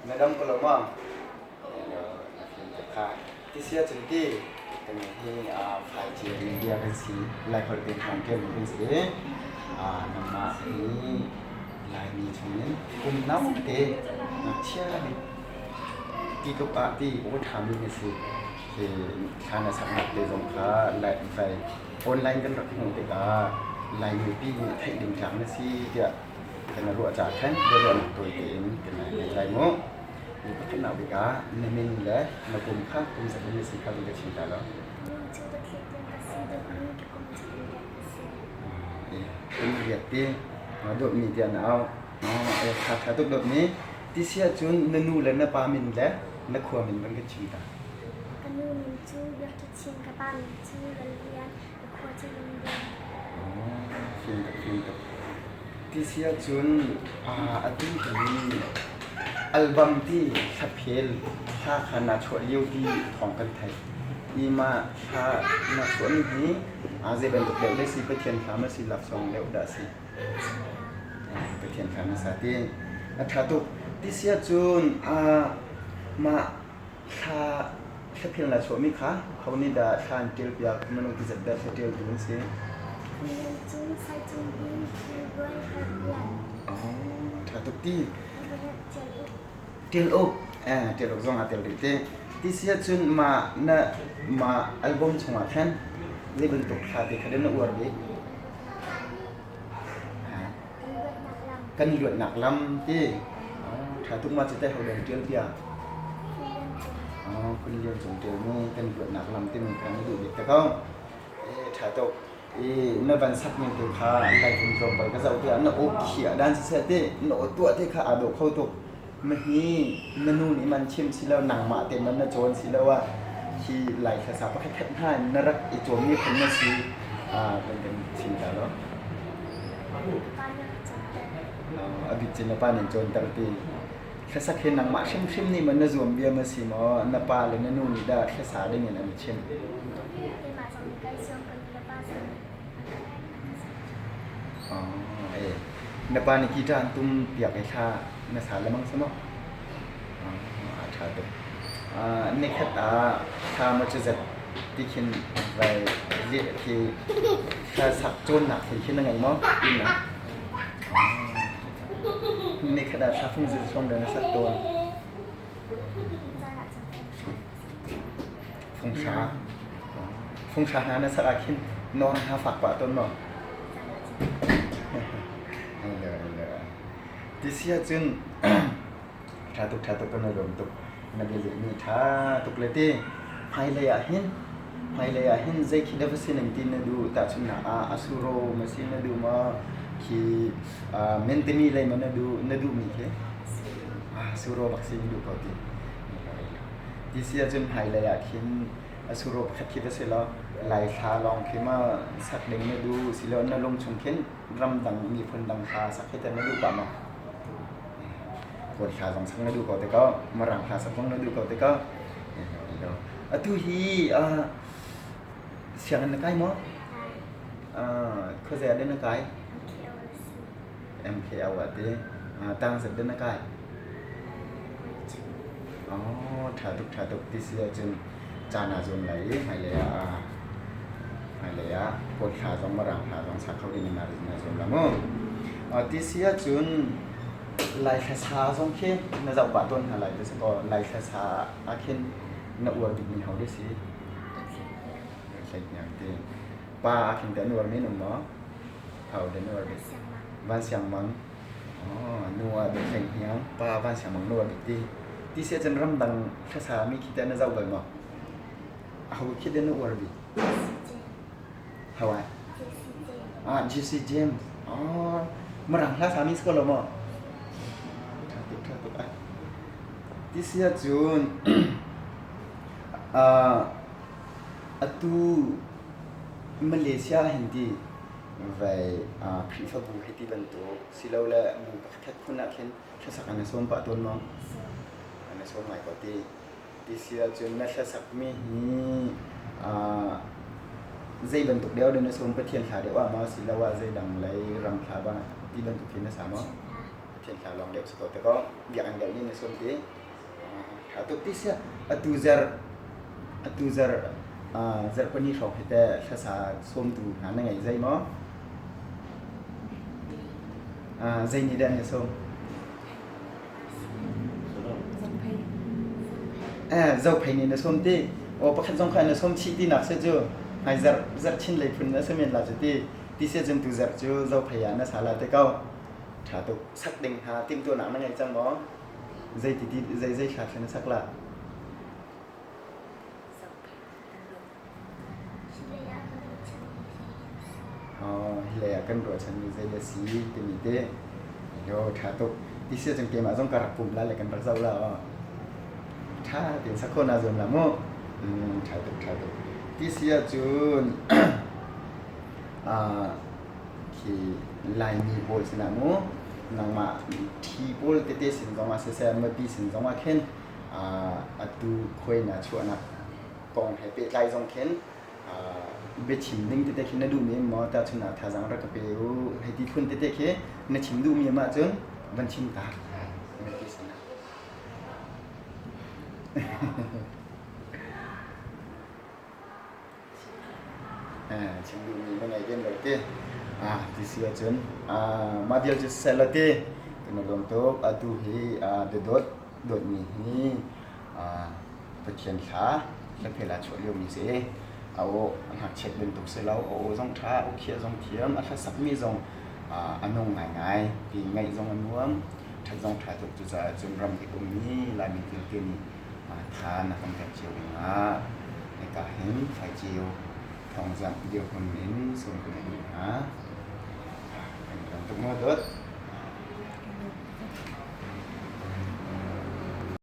Na dam ko lo maw? Ti si ahcun ti kan hi faicir media kan si Laiholh te thawng ṭial mi kan si i nangmah hi Laimi chungin kum naute ngakchia bik ti tluk ah ti aw ṭhami na si. Hi thla na saknak te zong kha vai online kan rak hmuh tikah Laimi pi nih theih ding tlak na si tiah kan ruah caah khan biaruahnak tawi tein kan nei lai mu. Mi pakhatnak bik ah na min le na kum kha kum zat in na si kha vun ka chim ta law. Min cu Pathian ka si dawtmi ka kum cu kum riat ka si. Kum riat ti dawtmi tiah na au. Tha tha tuk dawtmi. Ti si ahcun na nu le na pa min le na khua min van kan chim ta. Ka nu min cu Biak Ṭha Chin, ka pa min cu Lal Lian, ka khua cu Lungding. Fim tuk, fim tuk. Ti si ahcun atu hi album ti hlaphel hla kha naa chuah lio ti thawng kan theih. Hi mah hla naa chuahmi hi zei bantuk deuh deh si Pathian hla ma si love song deuh dah si? Pathian hla na sa ti. A ṭha tuk. Ti si ahcun mah Thla hlaphel na chuahmi kha ho nih dah thla an ṭialpiak? Minung ti zat dah hlaṭialtu an si? Minung cu saichung in February herhpiak. Oh, ṭha tuk ti. Ṭial uk. Eh, ṭial uk zong aa tel rih te. Ti si ahcun mah na mah album chungah khan zei bantuk thla te kha dah na uar bik? Kan luatnak lam ti. Ṭha tuk ma cu teh ho dah ṭial piak? Phun lian cung ṭialmi kan luatnak lam timi kha na duh bik te ko. Ṭha tuk. I na van sakmi te kha lai phun tlawmpal ka zoh tiah na aw khiah dan siseh ti na aw tuah te kha aa dawh kho tuk. Mahi na nu nih man chim si lo nangmah te man na cawn si lo ah hi lai hlasa pakhat khat hna in na rak i cawmmi phun na si kan kan chim ta lo. A bik cun na pa nih cawnter ti. Hlasak hi nangmah hrimhrim nih maw na zuam bia ma si maw na pa le na nu nih dah hlasa ding in an chimh? Keimah zong nih kai zuam ka nu le pa zong nih Na pa nih guitar an tum piak i thla na sa lengmang si maw? A ṭha tuk. Nikhat ah thla maw cu zat ti khin vai leh khi thla sak cawnnak thil khi na ngei maw? Inn ah? Nikhat ah thla fung zit hrawng dah na sak tawn? Fung hra. Fung hra hna na sak ah khin nawn hna fak pah tawn maw? Ti si ahcun ṭha tuk ṭha tuk kan i lawm tuk. Na bialehmi ṭha tuk le ti. Hmailei ah hin hmailei ah hin zei khi dah va si ning ti na duh? Tahchunhnak ah a suro ma si na duh maw? Khi mentemi lei ma na duh na duhmi khi? Suro bak si na duh ko ti. Ti si ahcun hmailei ah khin a suro pakhat khi va si law Laithla lawng khi ma sak ding na duh silo na lung chung khin ramdang miphun dang hla sak hi teh na duh pah maw? Kawl hla zong sak na duh ko te ko, Mirang hla sak zong na duh ko te ko. Atu hi sianginn na kai maw? Khuazei ah dah na kai? MKO ah ti. Tang zat dah na kai? Oh, ṭha tuk ṭha tuk ti si ahcun caan aa zuam lai i hmailei ah hmailei ah kawl hla zong Mirang hla zong sa kho ding in naa zuam la mu. Ti si ahcun Lai hlasa zong khi na zoh pah tawn hna lai ti si kaw Lai hlasa ah khin na uar bikmi ho dih si? Hleihniang ti. Pa ah khin teh an uarmi an um maw? Ho dah an uar bik? Van Siang Mang. Nu ah dawh hleihniang, pa Van Siang Mang nu ah bik ti. Ti si ahcun ramdang hlasa mi khi teh na zoh bal maw? Aho khi dah na uar bik? Ho ai? Ah, Jesse James. Oh, Mirang hla sami si ko lo maw? Ṭha tuk, ṭha tuk ai. Ti si ahcun atu Malaysia hin ti vai Khrihfabu hei ti bantuk silole bu pakhatkhat phun ah khin hlasak an i sawm pah tawn maw? An i sawm ngai ko ti. Ti si ahcun na hlasakmi hi zei bantuk deuh dah na sawm? Pathian hla deuh ah maw asiloah zeidang lei ram hla bang ti bantuk khi na sa maw? Pathian hla lawng deuh si ko te ko. Biakinn deuh nih na sawm ti. Ṭha tuk ti sia. Atu zarh atu zarh zarhpini hrawng hi teh hlasa sawmtu hna na ngei zei maw? Zei nih dah na sawm? Zophei nih na sawm ti. Aw pakhat zong kha na sawm chih tinak si cu. Hmai zarh zarh chin lei phun na si men la cu ti. Ti sia cun tu zarh cu zophei ah na sa la te ko. Ṭha tuk. Sak ding hna timhtuahnak na ngei cang maw? Zei ti ti zei zei hla kha na sak la? Hi lei ah kan ruahchanmi zei a si timi te yo ṭha tuk. Ti si ahcun keimah zong ka rak pum la le kan rak zoh la aw. Ṭha tein sak khawh naa zuam la mu. Ṭha tuk ṭha tuk. Ti si ahcun khi Laimi pawl sinah mu nangmah ṭhi pawl tete sin zongah siseh mipi sin zongah khin atu khuai na chuahnak kong he pehtlai zong khin biachim ding tete khi na duhmi maw tahchun ah thazaang rak ka pe u hei ti phun tete khi na chim duhmi mah cun van chim ta mipi sinah. Chim duhmi na ngei lem lo ti. Ti si ahcun mah vial cu siseh law ti kan i lawm tuk. Atu hi biadawt dawtmi hi Pathian thla hlaphel ah chuah liomi si. A aw a ngakchiat bantuk si lo. A aw zong ṭha, a khiah zong thiam, a hlasakmi zong a nung ngaingai. Ti ngaih zong a nuam. Ṭhat zong ṭha tuk. Cucaah cun ramkip ummi Laimi vialte nih Tha na kan pek cio dingah hika hin Faiceu thawngzamh dirhmun in sawm kan duh hna. Kan i lawm tuk maw dawt?